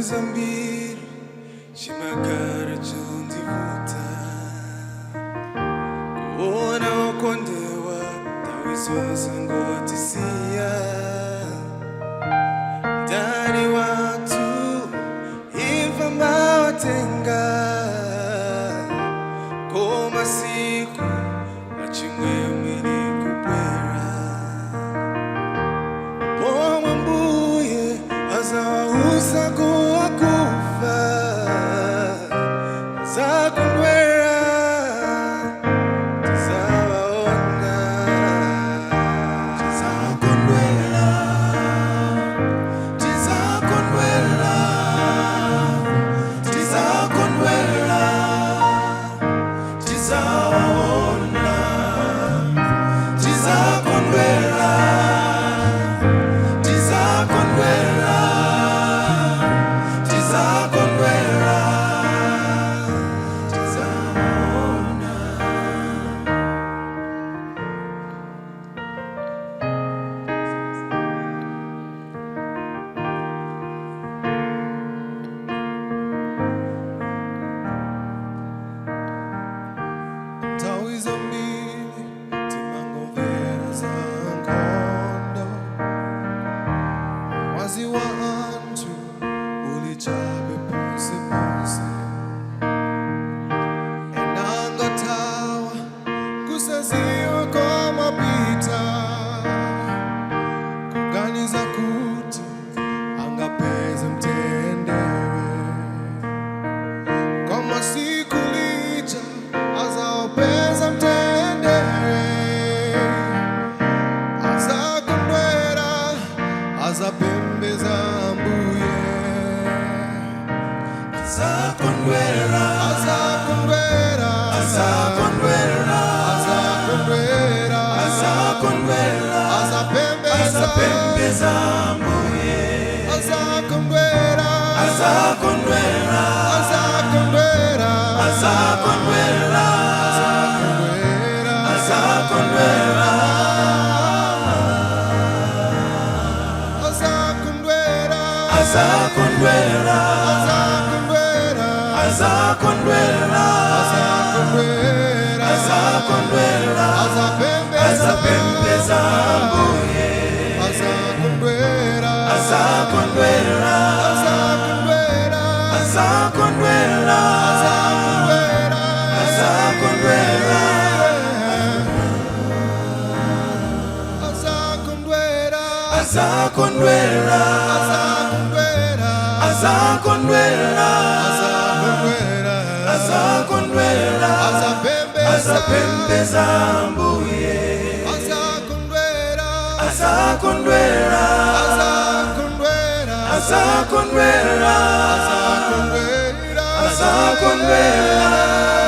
Nthawi zambiri chimakhala chondivuta kuona okondewa nthawi zonse ngotisiya mdani wathu imfa mawatenga koma siku lachimwemwe likubwera pomwe mbuye azawautsa kwa akufa zakondwera tizawaona. Tizakondwera, tizakondwera, tizakondwera, tizawaona. Tizakondwera, tizakondwera, tizakondwera, tizawaona. Nthawi zambiri timangomvera za nkhondo, mwazi wa anthu uli chabe ponseponse. Ena angothawa kusaziwa komapita, kuganiza kuti angapeze mtendere, koma siku lija azaupeza mtendere, azakondwera, azapembeza mbuye. Azakondwera, Azakondwera, azakondwera, azakondwera, azakondwera, azapembeza, azapembeza mbuye. Azakondwera, Azakondwera, azakondwera, azakondwera, azakondwera, azakondwera, azakondwera, azakondwera, azakondwera, azakondwera, azakondwera, azakondwera, azapembeza, azapembeza mbuye. Azakondwera, Azakondwera, azakondwera, azakondwera, azakondwera, azakondwera, azakondwera, azakondwera, azakondwera, azakondwera, azakondwera, azakondwera, azapembeza, azapembeza mbuye. Azakondwera, Azakondwera, azakondwera, azakondwera, azakondwera, azakondwera.